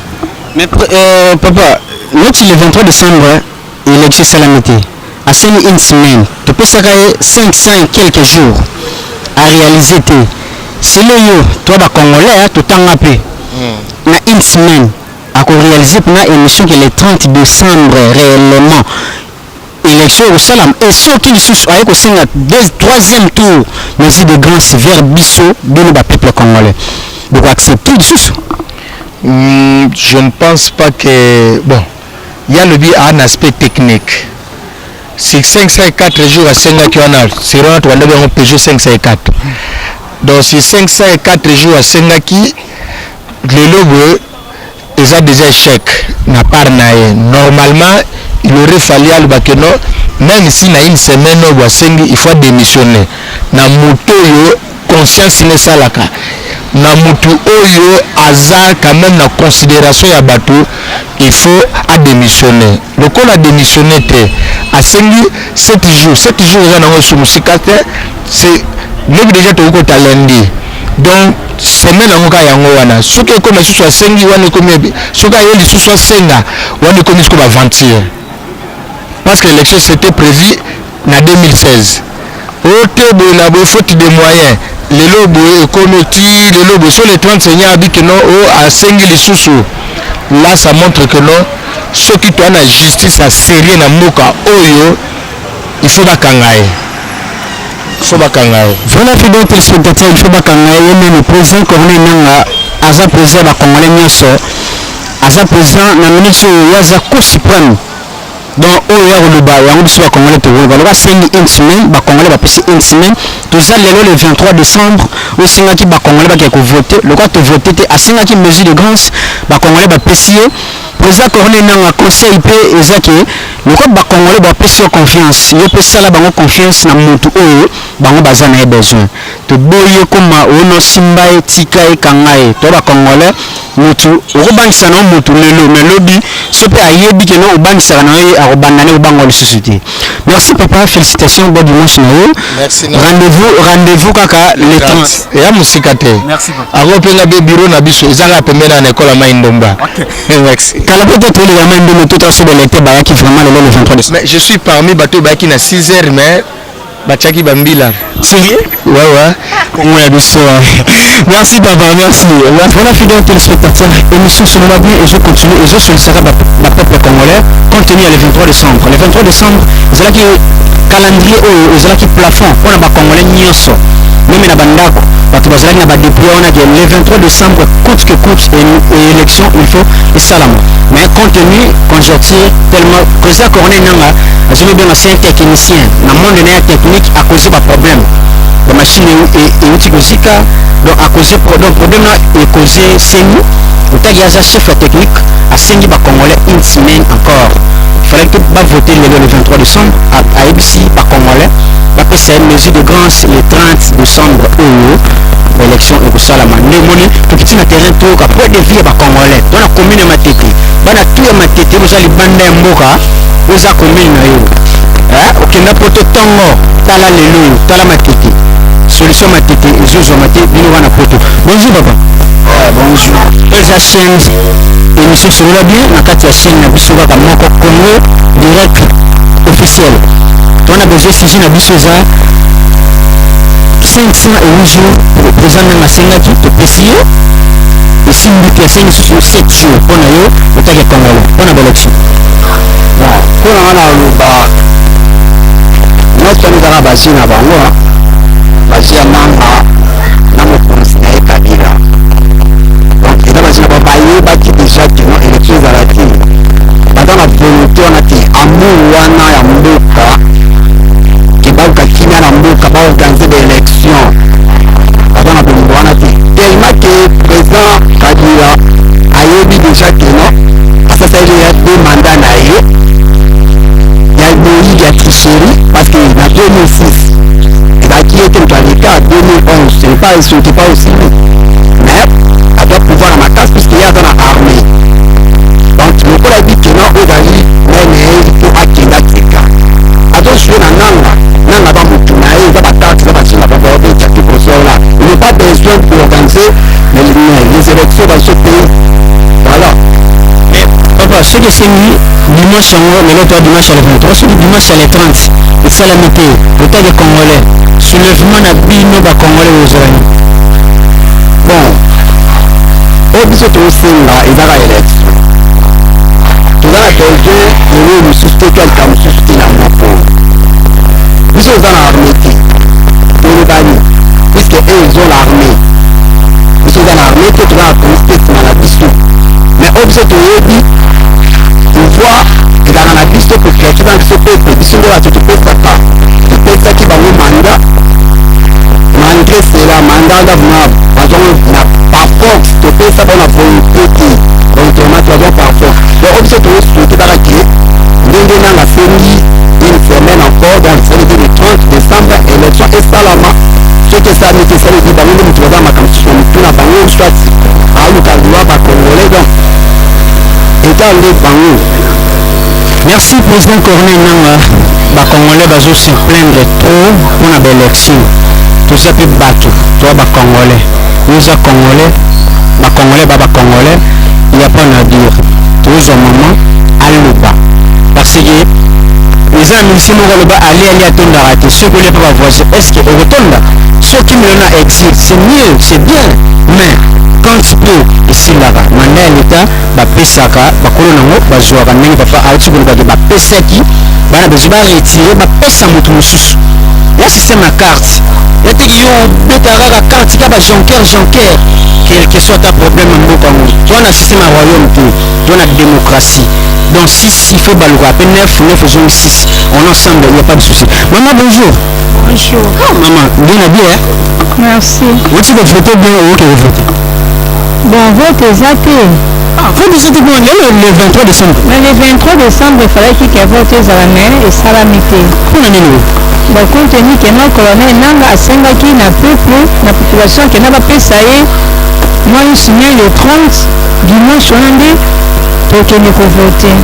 Mais papa, neti le 23 décembre élection esalami te, asali une semaine, topesaka ye 500 et quelques jours, aréalise te. Selo yo to bacongolais totanga mpe na une semaine akoréalise mpena émission ke le 30 décembre réellement élection ekosalama? Et soki lisusu aye kosenga troisième tour, mesure de grâce vers biso, bino bapeuple congolais, bokoaccepte lisusu? Je ne pense pas que, bon, il y a le un aspect technique. Si 504 jours asengaki wana, c'est wana tobandaki yango Peugeot 504. Donc si 504 jours asengaki lelo boye, eza déjà échec na part na ye. Normalement il aurait fallu aloba que non, même si na une semaine oyo asengi, il faut démissionner. Na moto oyo conscience ne esalaka, na motu oyo aza quand même na considération ya bato, il faut adémissionner. Lokola adémissionner te, asengi 7 jours. 7 jours eza nango esu mosika te, c'est lobi déjà, tokoki kota lundi. Donc semaine yango kaka yango wana. Soki ekomi lisusu asengi wana, ekomi, soki aye lisusu asenga wana, ekomi sikoyo baaventure, parce que l'élection c'était prévu na 2016. Oyo te boye na boye, faute de moyen, lelo boye ekomi ti lelo boye. So le 30 seigneur abi ke non, oyo asengi lisusu, là ça montre que non, soki toa na justice ya sérieux na mboka oyo, il faut bakanga ye, il faut bakanga ye. Voilà, fidèle téléspectateur, il faut bakanga ye. Même président Corneille Nanga aza président bacongolais nyonso, aza président na minute oyo, ye aza cour suprême. Donc oyo ya koloba yango, biso bacongolais tokoloba. Loba asengi une semaine, bacongolais bapesi une semaine. Toza lelo le 23 décembre. Oyo esengaki bacongolais bakee kovote, lokola tovote te, asengaki mesure de grâce, bacongolais bapesi ye. Président Corneille Nanga, conseil mpe eza ke lokola bacongolais bapesi yo confiance, yo mpe sala bango confiance na motu oyo bango baza na ye besoin. Toboyi ye koma oyo nosimba ye, tika ye, kanga ye. To bacongolais, motu okobangisa na yo motu lelo, mais lobi so mpe ayebi ke no obangisaka na ye, akobanda ne kobanga lisusu te. Merci papa, félicitations, bon dimanche na yo. Merci. Rendez-vous kaka le 30. Eya mosika te. Merci, papa. Yango mpe nga be bureau na biso eza kaka pembeni na ekole ya Mai Ndomba. Merci. Kala mpe te, toleka Mai Ndombe, to taso baélecteur bayaki vraiment lelo le 23 décembre. Mais je suis parmi bato oyo bayaki na 6 heures, mais Batiaki bambila. Sérieux? Ouais. Congo ya biso. Merci papa, merci. Voilà, fidèle téléspectateur, émission Solola bien et je continue et je solliciterai ba peuple congolais compte tenu ya le 23 décembre. Le 23 décembre ezalaki calendrier oyo ezalaki plafond mpona bacongolais nyonso, même na bandako bato bazalaki na badéplois wana ke le 23 décembre, coûte que coûte, élection il faut esalama. Mais compte tenu conjoncture, tellement président Corneille Nanga azomibenga c'est un technicien na monde na ya technique, a causé baproblème, bamachine euti kozika. Donc a causé, donc problème na ecausé CENI. Otaki aza chef ya technique, asengi bacongolais une semaine encore. Il fallait que bavoter lelo le 23 décembre. Ayebisi bacongolais bapesa ye mesure de grâce, le 30 décembre oyo élection ekosalama. Nde omoni tokiti na terrain, toyoka point de vue ya bacongolais to na commune ya Matete. Bana tu ya Matete, boza libanda ya mboka, oza commune na yo, okenda poto ntongo, tala lelo oyo, tala Matete, solution Matete ezozwama te. Bino wana poto. Bonjour papa. Bonjour. Eza chaîne émission Solola bien na kati ya chaîne na biso kaka moko, Congo Direct Officiel. Twana besoin, sujet na biso eza 508 jours. Président Nanga asengaki, topesi ye, esimbi te. Asengi lisusu 7 jours. Mpo na yo otaki congolais, mpo na baélection? Bon, mpona nga na oloba, nyonso wana ezaka basi na bango, basi ya Nanga na mokonzi na ye Kabila. Donc eza basi na bango, bayebaki déjà ke non, élection ezala te. Baza na volonté wana te, amour wana ya mboka, ke baluka kimia na mboka, baorganiser baélection. Baza na bolingo wana te, tellement ke président Kabila ayebi déjà ke non, asasaleli ya deux mandat na ye ya boyibi, ya tricherie, parce que na 2006 ezalaki ye te moto aleka. 2011, ce n'est pas, ce n'était pas aussi lui, mais azwa pouvoir na makasi puisque ye aza na armée. Donc lokola yebi ke non, oyo ezali mene ye po akende atika, azosue na Nanga. Nanga ba motu na ye, eza bacarte, eza basila bababeta tout consort là. Il n'est pas besoin pour organiser les élections dans ce pays, voilà. Mais papa, soki esengi dimanche yango, lelo toa dimanche ya le 23, soki dimanche ya le 30 esalami te, otaki congolais, soulèvement na bino bacongolais ozala nini? Bon, oyo biso tozosenga ezaka élection. Toza na besoin eloko mosusu te, toalika mosusu te na moko. Biso toza na armée te, tolobani, puisque eux, ils ont l'armée. Biso toza na armée te, toza na police te nsima na biso. Mais oyo biso toyebi, pouvoir ezalaka na biso, population na biso, peuple. Biso nde bato topesaka, topesaki bango mandat. Malgré cela, mandat wana vraiment bazwango na par force, topesa bango na volonté te, volontairement bazwa par force. Donc oyo biso tozosouhaiter kaka ke ndenge Nanga asengi une semaine encore, donc ça veut dire le 30 décembre élection esalama. Soki esalami te, esali te, bango nde moto baza makambo mosusu na mitu na bango, soit aluka loi bacongolais. Donc eta nde bango. Merci président Corneille Nanga. Bacongolais bazo se plaindre trop mpona baélection. Toza mpe bato, toa bacongolais, yo oza congolais, bacongolais ba bacongolais, il y a pas à dire. Tozwa mama aloba, parce que eza na musicien moko aloba: ali ali atondaka te. Soki olia mpe bavoisin, est ce que okotonda? Soki melo na exil, c'est mieux, c'est bien, mais quand mpe esilaka, mandat ya leta bapesaka bakolo nango, bazwaka ndenge papa auti kolobaki, bapesaki bana, bezwi, baretirer, bapesa moto mosusu ya système ya carte ya teki. Yo obetaka kaka carte ka bajonker jonker, quel que soit ta problème ya mboka yango. Toa na système ya royaume te, toa na démocratie. Donc 6, il faut baluka ape 9, 9 ezongi 6, on est ensemble, il y a pas de souci. Maman, bonjour. Bonjour. Oh, maman, bien habillé, hein? Merci. Oti kovote bien, oyoki kovote? Bon, vote eza te. Ah, vote eza te? Bon, lelo le 23 décembre. Mais le 23 décembre efalaki ke vote ezala, mais esalami te. Mpona nini? Bon, compte tenu ke no colonel Nanga asengaki na peuple, na population, ke na bapesa ye mwa une semaine, le 30 dimanche wana nde tokende kovote.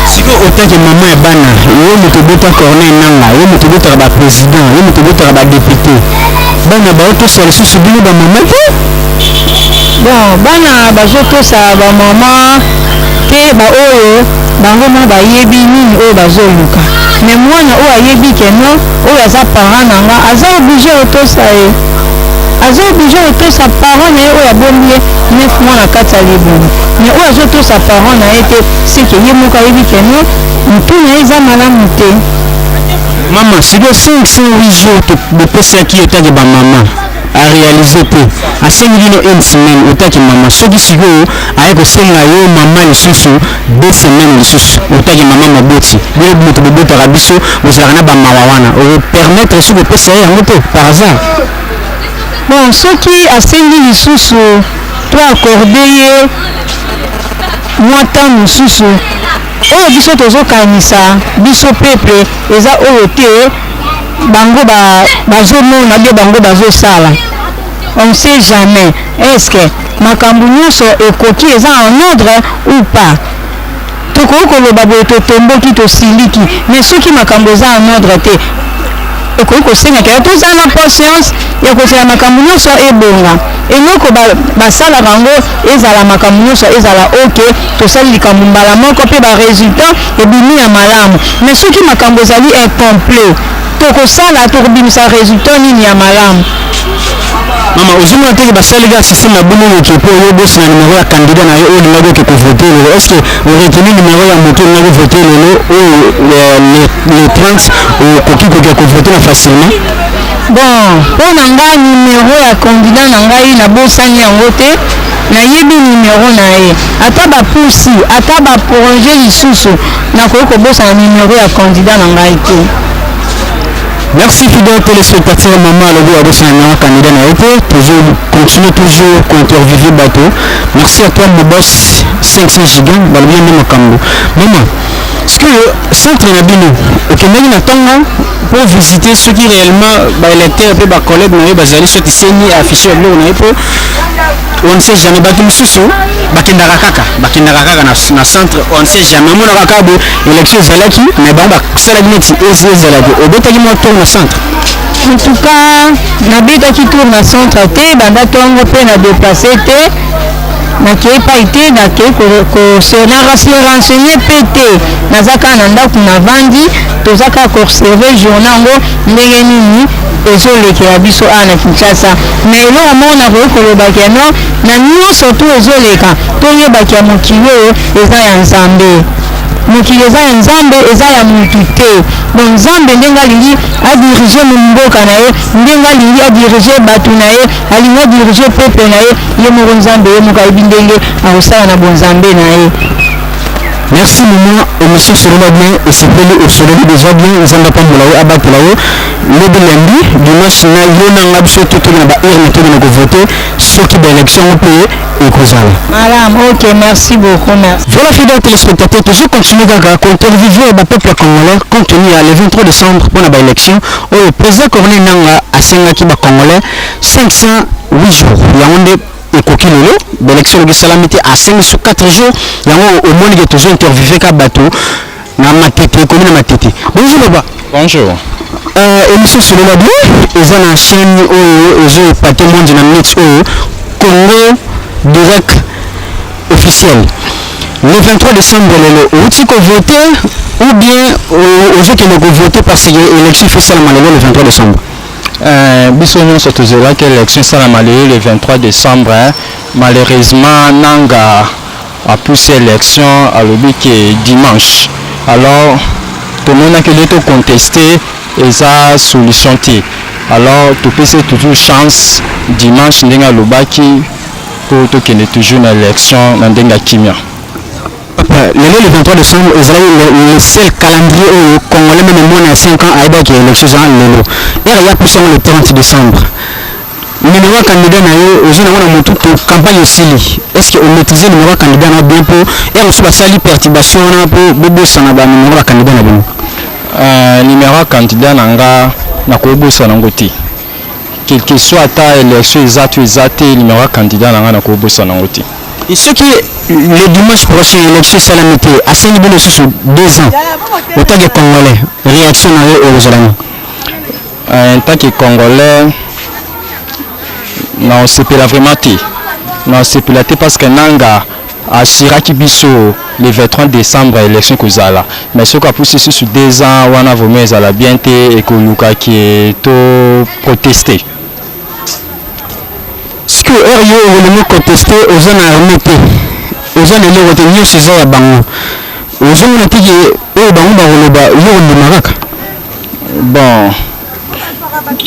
Sikoyo otake mama ya bana, yo moto obota Corneille Nanga, yo moto obotaka baprésident, yo moto obotaka badéputé, bana baotosa lisusu bino bamama te? Bon, bana bazotosa bamama te, baoyo bango moko bayebi nini oyo bazoluka. Mais mwana oyo ayebi ke non, oyo aza parent na nga, aza oblige otosa ye, aza oblige otosa parent na ye oyo abombi ye 9 mois na kati ya libumu. Mais oyo azotosa parent na ye te, c'est que ye moko ayebi ke non, mutu na ye eza malamu te. Mama, sikoyo 508 jours bopesaki ye otaki bamama aréalise te, asengi bino une semaine. Otaki mama, soki sikoyo aye kosenga yo mama lisusu 2 semaines lisusu, otaki mama moboti, bino moto bobotaka biso, bozalaka na bamawa wana, opermettre soki opesa ye yango te par hasard? Bon, soki asengi lisusu to accorde ye mwa temps mosusu, oyo biso tozokanisa, biso peuple, eza oyo te. Bango bazomona bie, bango bazosala, on ne sait jamais est ce que makambo nyonso ekoki, eza en ordre ou pas. Tokoki koloba boye, totomboki, tosiliki, mais soki makambo eza en ordre te, ekoki kosengaka ya tozala na patience ya kozela makambo nyonso ebonga. Eloko basalaka yango, ezala makambo nyonso ezala ok, tosali likambo mbala moko mpe barésultat ebimi ya malamu. Mais soki makambo ezali incomplet, tokosala, tokobimisa résultat nini ya malamu? Mama, ozomona teke basali kaka système ya bongo moke mpo oyo bosina numéro ya candidat na yo oyo olingaki oke kovote lelo. Est ce que oretenu numéro ya moto olingaki vote lelo oyo le 30, okoki koke kovote na facilement? Bon, mpo na ngai, numéro ya candidat na ngai nabosani yango te, nayebi numéro na ye. Ata bapusi, ata baprolonger lisusu, nakoki kobosana numéro ya candidat na ngai te. Merci, fidèle téléspectateur. Maman alobi abosana numéro candidat na ye te. Toujours continue, toujours kointerviewer bato. Merci à toi, mon boss 500 giga, balobi nde makambo. Mama, ce que centre na bino okendaki na ntongo mpo visiter soki réellement baélecteur mpe bacollègue na yo bazali, soki CENI affiche ya biloko na ye, mpo on ne sait jamais, bato mosusu bakendaka kaka na centre, on ne sait jamais, omonaka kaka boye élection ezalaki, mais bango basalaki neti ezalaki. Obetaki mwa tour na centre? En tout cas, nabetaki tour na centre te. Banda ntongo mpe na déplace te, nakei epai te, nakei se renseigner mpe te. Naza kaka na ndako, navandi, toza kaka koobserver journée yango ndenge nini ezolekela biso awa na Kinshasa. Mais eloko moko nakoki kolobaki ya non, na nyonso tu ezoleka, toyebaki ya mokili oyo eza ya Nzambe. Mokili eza ya Nzambe, eza ya mutu te. Bon, Nzambe ndenge alingi adirige mboka na ye, ndenge alingi adirige bato na ye, alingi adirige peuple na ye, ye moko Nzambe, ye moko ayebi ndenge akosala na bonzambe na ye. Merci maman, émission Solola bien, esepeli, osololi déjà bien. Nzambe apambola yo, abatela yo. Lobi lundi, dimanche na yo na nga, biso to toki na baurne, toki na kovote soki baélection yango mpe ekozala. Malamu, ok, merci beaucoup, merci. Voilà, fidèle téléspectateur, toujours continuer kaka kointerviewer bapeuple congolais compte tenu ya le 23 décembre mpona baélection oyo président Corneille Nanga asengaki bacongolais 508 jours. Yango nde ekoki lelo, baélection eloki esalami te, asengi so 4 jours. Yango omoni ke tozo interviewe ka bato na Matete, ekomi na Matete. Bonjour papa. Bonjour. Émission Solola bien eza na chaîne oyo ezoepate monde na minute oyo, Congo Direct Officiel. Le 23 décembre lelo, outi kovote ou bien ozokende kovote parce que élection faut esalama lelo le 23 décembre? Biso nyonso tozelaki élection esalama lelo le 23 décembre, hein. Malheureusement, Nanga apusi élection, alobi ke dimanche. Alors tomonaki nde toconteste eza solution te. Alors topesi toujours chance dimanche ndenge alobaki, mpo tokende toujours na élection na ndenge ya kimia. Papa, lelo le 23 décembre ezalaki le seul calendrier oyo congolais, même mwana ya 5 ans ayebaki élection eza lelo. Ere ya pusi yango le 30 décembre. Numéro ya candidat na yo ozwi nango na motu to campagne esili? Est ce que omaîtrise numéro ya candidat na yo bien? Mpo ere mosusu basali perturbation wana mpo bobosana banuméro ya candidat na bino. Numéro ya candidat na nga, nakobosana yango te, quel que soit ata élection eza to eza te. Numéro ya candidat na nga, nakobosana yango te. Et soki le dimanche prochain élection esalami te, asengi bino lisusu 2 ans, otake congolais, réaction na yo ekozala nini? En tant que congolais, naosepela vraiment te, naosepela te parce que Nanga Assuraki biso le 23 décembre élection ekozala, mais soki apusi lisusu 2 ans wana, vraiment ezala bien te, ekoluka ke to protester. Sikoyo heure yo okolingi contester, oza na armée te, oza na eloko te, nyonso eza ya bango. Ozomona te ke oyo bango bakoloba, yo kondima kaka? Bon,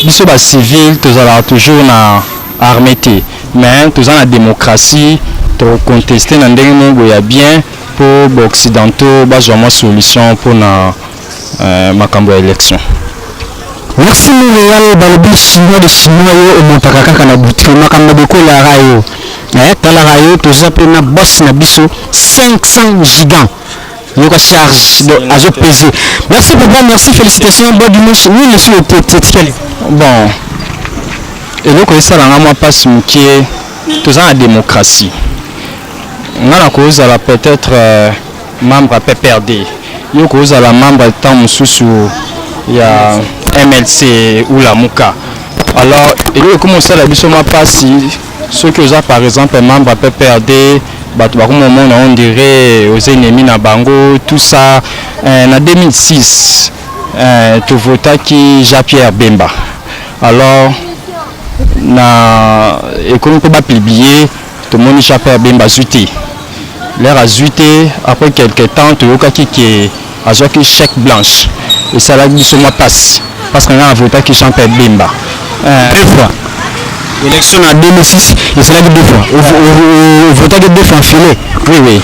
biso bacivil tozalaka toujours na armée te, mais toza na démocratie. Toconteste na ndenge moko boye ya bien mpo baoccidentaux bazwa mwa solution mpona makambo ya élection. Merci Montréal. Balobi chinois de chinois, yo omontaka kaka na butu, makambo bekolaka yo. Talaka yo, toza mpe na boss na biso, 500 gigant, yoka charge, donc azopese. Merci papa, merci, félicitations, bon dimanche. Nini esi otikali? Bon, eloko esalanga mwa mpasi moke, toza na démocratie. Nga na kozala peut-être membre ya PPRD, yo kozala membre ntango mosusu ya MLC ou Lamuka. Alors eloko ekoma osala biso mwa mpasi, soki oza par exemple membre ya PPRD, bato bakomomona on dirait oza ennemi na bango, tout ça. Na 2006 tovotaki Jean-Pierre Bemba. Alors na ekomi mpe bapublier, tomoni Jean-Pierre Bemba azwi te. L'heure azwi te, après quelque temps toyokaki ke azwaki chèque blanche. Esalaki biso mwa mpasi parce que ngai navotaki Jean-Pierre Bemba. Deux fois élection na 2006 esalaki deux fois, ovotaki deux fois enfilé? Oui,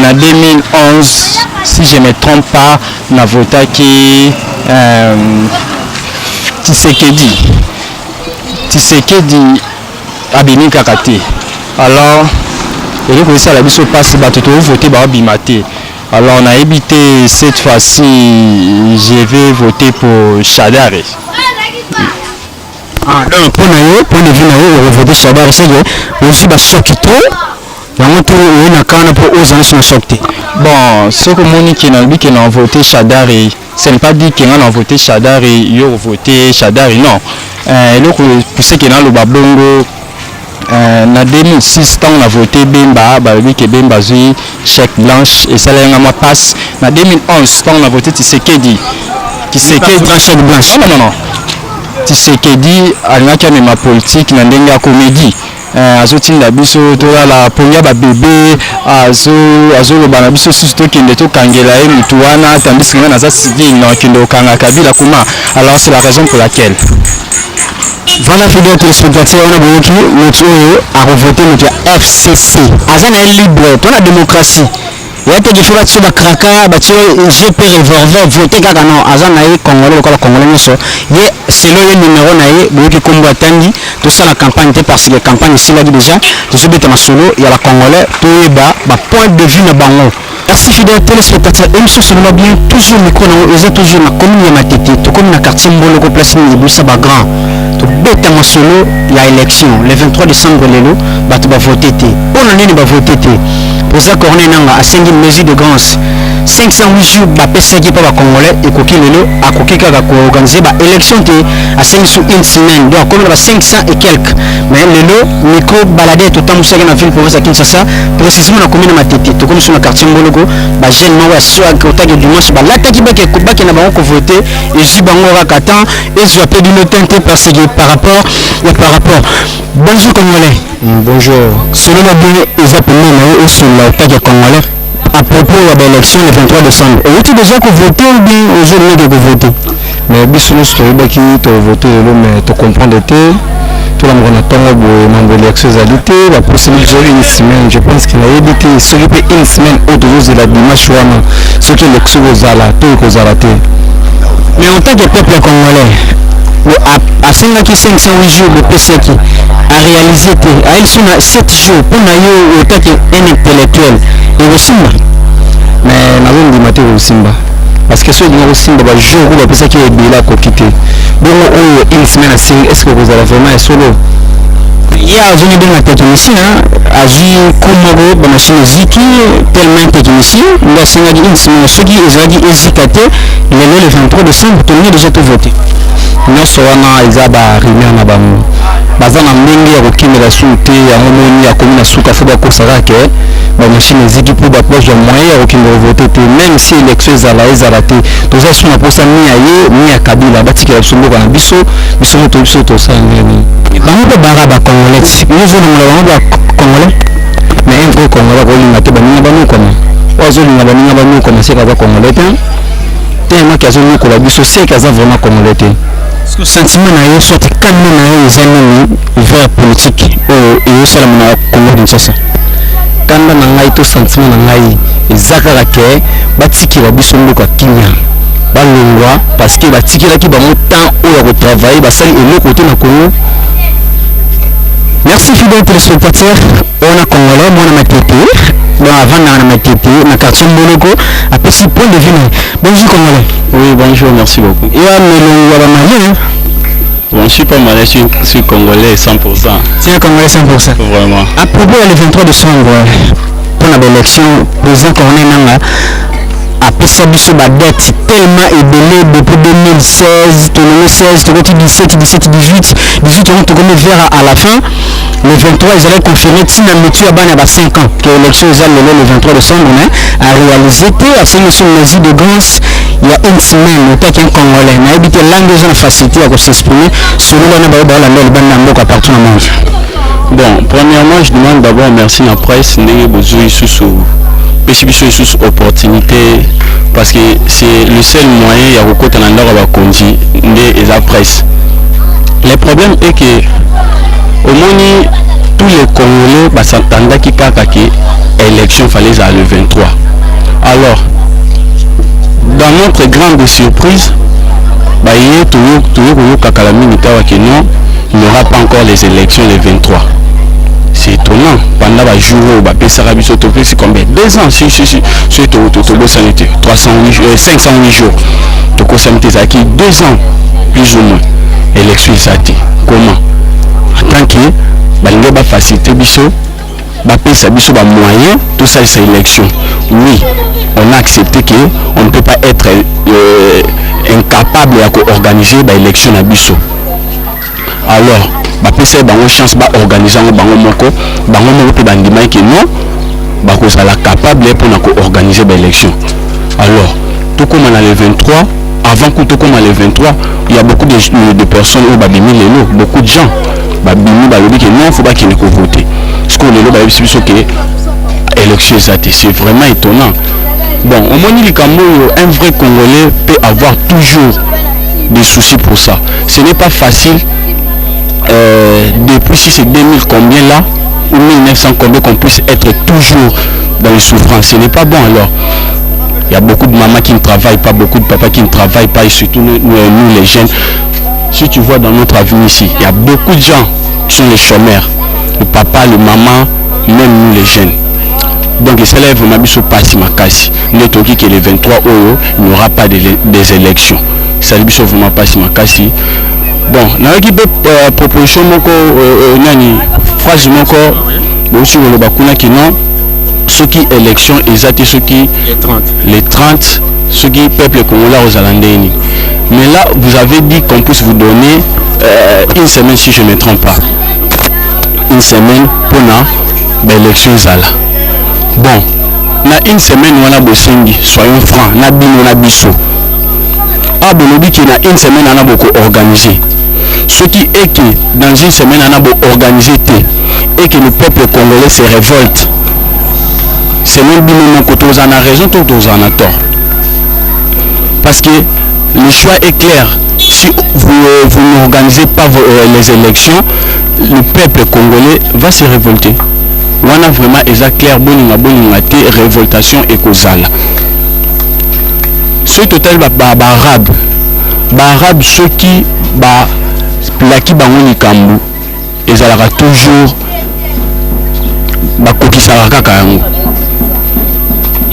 na 2011, si je me trompe pas, navotaki Tshisekedi. Tshisekedi abimi kaka te. Alors eloko esala biso mpasi, bato tovote baobima te. Alors nayebi te, cette fois-ci je vais voter pour Shadary. Ah, donc mpo na yo, point de vue na yo, okovote Shadary. Seke ozwi bachoc to yango to oye na kana mpo ozala nyonso na choc te? Bon, soki omoni ke nalobi ke na vote Shadary, ce n'est pas dit ke nga na vote Shadary, yo vote Shadary, non. Eloko pousse ke naloba bongo, na 2006 ntango na vote Bemba, balobi ke Bemba azwi chèque blanche, esalaki nga mwa passe. Na 2011 ntango na vote Tshisekedi, Tshisekedi chèque blanche? Non, non, non, Tshisekedi alingaki amema politique na ndenge ya comédie. Azotinda biso tolala pongi ya babebe, azoloba na biso susu tokende tokangela ye mutu wana, tandis que nga naza civil, na okende kokanga Kabila kuma? Alors c'est la raison pour laquelle. Voilà, fidèle téléspectateur, wana boyoki motu oyo akovote, moto ya FCC, aza na ye libre to na démocratie ya te. Kifo batie bakraka, batie gp revolver, vote kaka, non. Aza na ye congolais lokola congolais nyonso. Ye selo ye numéro na ye, boyoki nkombo atangi. Tosala campagne te parce que campagne esilaki déjà. Tozobeta masolo ya bacongolais, toyeba bapoint de vue na bango. Merci fidèle téléspectateur, émission Solola bien, toujours micro nango eza toujours na commune ya Matete. Tokomi na quartier Mboloko, place nini ebwisa bagrand. Tobeta masolo ya élection le 23 décembre. Lelo bato bavote te. Mpona nini bavote te? Président Corneille Nanga asengi mesure de grâce. 508 jours bapesaki mpo bacongolais ekoki. Lelo akoki kaka koorganiser baélection te. Asengi su une semaine, donc akomi na ba 500 et quelque. Mais lelo micro balade totambusaki na ville province ya Kinshasa, précisément na commune ya Matete. Tokomi so na quartier Mboloko. Bajeune moko ya swag otaki dimanche balataki bake na bango kovote. Ezwi bango kaka temps, ezwa mpe bino ten te parce que par rapport ya par rapport. Bonjour congolais. Bonjour. Solola bien, eza pembeni na yo, osolola otaki ya congolais à propos ya baélection le 23 décembre. Outi déjà kovote ou bien ozolingaki kovote? Mais biso nyonso toyebaki tovote lelo, mais tocomprendre te. Tolamuka na ntongo boye, mambo élection ezali te. Baposeli biso une semaine. Je pense ke nayebi te soki mpe une semaine oyo tozozela dimanche wana, soki élection ekozala to ekozala te. Mais en tant que peuple congolais, asengaki 508 jours, bopesaki, aréalise te, ayeli so na 7 jours. Mpo na yo, otaki un intellectuel, ekosimba? Mais nazondima te kosimba, parce que soki elinga kosimba, bajour oyo bapesaki ebele akoki te. Bongo oyo une semaine asengi, est ce que kozala vraiment ya solo? Ye azongi benga technicien, azwi ku moko bamachine eziki tellement. Technicien nde asengaki une semaine. Soki ezalaki ezika te, lelo le 23 décembre tolingi déjà tovote. Nyonso wana eza barumeur na bango. Baza Aza na ndenge ya kokimela suu te, yango omoni akomi na suka, faut bakosa kaka ke ba machine eziki po batu bazwa moyen ya kokende ko voter te. Meme si election ezala ezala te, toza lisusu na posa ni ya ye ni ya Kabila, batikela biso mboka na biso, biso moko toyebi soki tokosala ndenge nini. Bango pe bara ba congolais ti yo ozo longola bango ba congolais? Mais un vrai congolais akolinga te baninga banyokwama, oyo azolinga baninga banyokwama seke aza congolais te, tellement ke azonyokola biso seke aza vraiment congolais te. Sikoyo sentiment na yo soit kanda na yo eza nini vers politique oyo ezo salama na Congo Kinshasa? Kanda na ngai to sentiment na ngai eza kaka ke batikela biso mboka kimia, balongwa parce que batikelaki bango temps oyo ya ko travailler, basali eloko te na Congo. Merci fidèle téléspectateur wana congolais mwana matete donc avandaka na matete na quartier mboloko apesi point de vue na ye. Bonjour congolais. Oui, bonjour, merci beaucoup. Ya melongo ya ba malien. Bon, je suis pas malien, je suis congolais 100%. C'est un congolais 100%. Vraiment. À propos ya le 23 décembre pour la élection président Corneille Nangaa apesa biso ba date tellement ebele depuis 2016 tolongo 16 tokoti 17 17 18 18 yango tokomi vers à la fin le 23 ezalaki confirmé ntina mitu ya bana ya ba 5 ans que élection eza lelo le 23 décembre mais a réalisé te asengi so mesure de grâce ya une semaine otaki un congolais nayebi te langue eza na facilité ya kosexprimer solola na bayo baolanda libanda ya mboka partout na monde. Bon, premièrement, je demande d'abord merci na presse ndenge bozui lisusu pesi biso lisusu opportunité parce que c'est le seul moyen ya kokota na ndako ya bakonzi nde eza presse. Le problème est que omoni tous les Congolais bas'attendaki kaka que élection fallait ezala le 23. Alors, dans notre grande surprise, baye toyo toyo koyoka kala mingi tawa que non, il n'y aura pas encore les élections le 23. C'est étonnant. Pendant ba jour oyo bapesaka biso topesi combien? 2 ans si si si soki tobosani te 308 508 jours tokosani te, ezalaki 2 ans plus ou moins élection eza te. Comment? En tant que balingi bafacilité biso, bapesa biso ba moyen tosalisa élection. Oui, on a accepté que on ne peut pas être incapable ya koorganiser ba élection na biso. Alors bapesa ye bango chance baorganiser yango bango moko, bango moko mpe bandimaki ke non, bakozala capable mpona koorganiser ba élection. Alors tokóma na le 23, avant que tokóma le 23, il y a beaucoup de personnes oyo babimi lelo, beaucoup de gens babimi balobi ke non, faut bakende kovoter. Sikoyo lelo bayebisi biso ke élection eza te, c'est vraiment étonnant. Bon, omoni likambo oyo, un vrai Congolais peut avoir toujours des soucis pour ça. Ce n'est pas facile depuis si c'est 2000 combien là ou 1900 combien qu'on puisse être toujours dans les souffrances. Ce n'est pas bon. Alors il y a beaucoup de mamans qui ne travaillent pas, beaucoup de papas qui ne travaillent pas, et surtout nous, nous les jeunes. Si tu vois dans notre avenue ici, il y a beaucoup de gens qui sont les chômeurs, le papa, le maman, même nous les jeunes. Donc esala vraiment biso pasi makasi nde toki ke le 23 oyo il n'y aura pas des élections. Esali biso vraiment pasi makasi. Bon, nayoki mpe proposition moko nani, phrase moko bouti koloba kuna ke non, soki élection eza te, soki le 30, soki peuple congolais akozala ndenge nini. Mais là vous avez dit qu'on puisse vous donner une semaine, si je ne me trompe pas, une semaine mpona baélection ezala. Bon, na une semaine wana bosengi, soyons francs na bino na biso, awa bolobi ke na une semaine wana bokoorganiser. Soki eke dans une semaine wana boorganiser te et que le peuple congolais se révolte, selon bino moko tozala na raison to tozala na tort? Parce que le choix est clair. Si vous n'organisez pas les élections, le peuple congolais va se révolter. Wana vraiment eza clair, bolinga bolinga te, révoltation ekozala. Soki totali baarabe, baarabe soki balaki bango likambo ezalaka toujours bakokisaka kaka yango.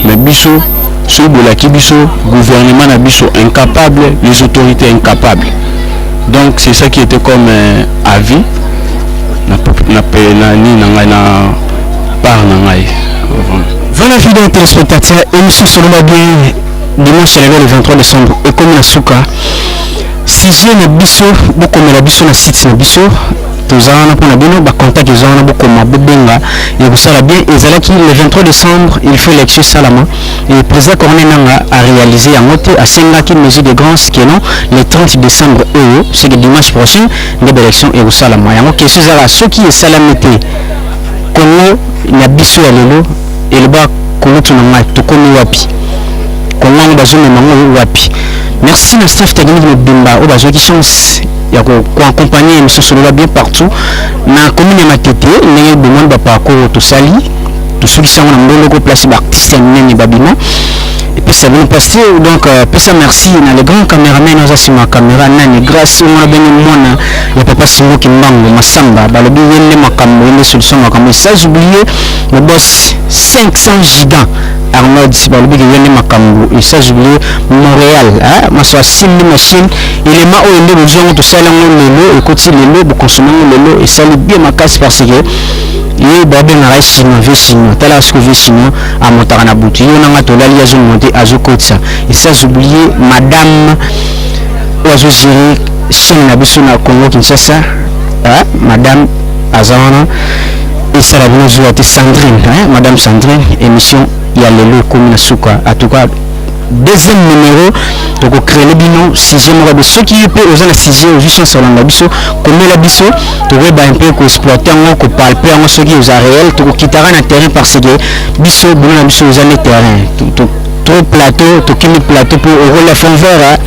Mais biso soki bolaki biso, gouvernement na biso incapable, les autorités incapables. Donc c'est ça qui était comme avis na nini na ngai, na part na ngai. Voilà, fidèles téléspectateurs, émission Solola bien dimanche le 23 décembre ekomi na suka. Sujet na biso, bokomela biso na site na biso. Toza wana mpona bino, bacontact eza wana, bokoma, bobenga, ekosala bien. Ezalaki le 23 décembre, il faut élection esalama, et président Corneille Nanga a réalisé yango te. Asengaki mesure de grâce que non, le 30 décembre oyo, c'est que dimanche prochain nde baélection ekosalama. Yango question ezalaka, soki esalami te, Kongo na biso ya lelo, eloba kolutu na ngai, tokomi wapi? Kongo yango bazomema yango wapi? Merci na staff technique mobimba oyo bazwaki chance ya koaccompagne émission Solola Bien partout na commune ya Matete. Ndenge bomoni baparcours tosali, tosukisi yango na Mboloko, place baartiste ya minene babima. Epesa bino mpasi te. Donc pesa merci na le grand cameraman aza nsima ya caméra, nani? Grâce omona benge mwana ya papa Simoki Mbango Masamba, balobi ye nde makambo, ye nde solution makambo. Sans oublier le boss 500 giga Arnold, balobi ke ye nde makambo. Et sans oublier Montréal, hein? Maso asimbi machine elema oyo nde bozwi yango, tosali yango lelo, ekoti lelo, bokonsome yango lelo, esali bien makasi, parce que ye babengaka ye chinois, vie chinois. Tala soki vie chinois amotaka na butu, yo nanga tolali, azomonte, azokotisa. Et sans oublier madame oyo azogérer chaîne na biso na Congo Kinshasa, hein? Madame aza wana, esala bino zuwa te, Sandrine, hein? Madame Sandrine. Émission ya lelo ekomi na suka. En tout cas, deuxième numéro tokocréer bino sujet moko be. Soki yo mpe oza na sujet, ozwi chance olanda biso, komela biso, tokoyeba mpe koexploite yango, kopalpe yango. Soki oza réel, tokokitaka na terrain, parce que biso bono na biso eza nde terrain. Trop plateau, tokimi plateau mpo orole fond vert.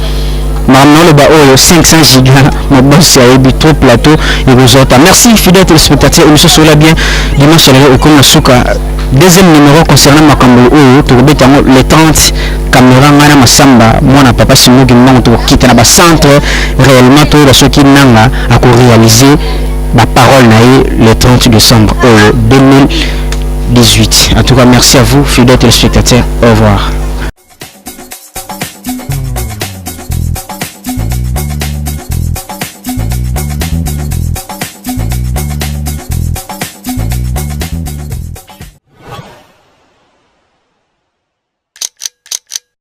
Makambo naoloba oyo, 500 giga, mabosi ayebi trop plateau ekozota. Merci, fidèle téléspectateur. Émission Solola Bien dimanche ya lelo ekomi na suka. Deuxième numéro concernant makambo oyo tokobeta yango le 30, caméra ngai na Masamba mwana papa Simoki Mbango, tokokita na bacentre réellement, toyeba soki Nanga akoréaliser baparole na ye le 30 décembre oyo 2018. En tout cas, merci à vous, fidèles téléspectateurs, au revoir.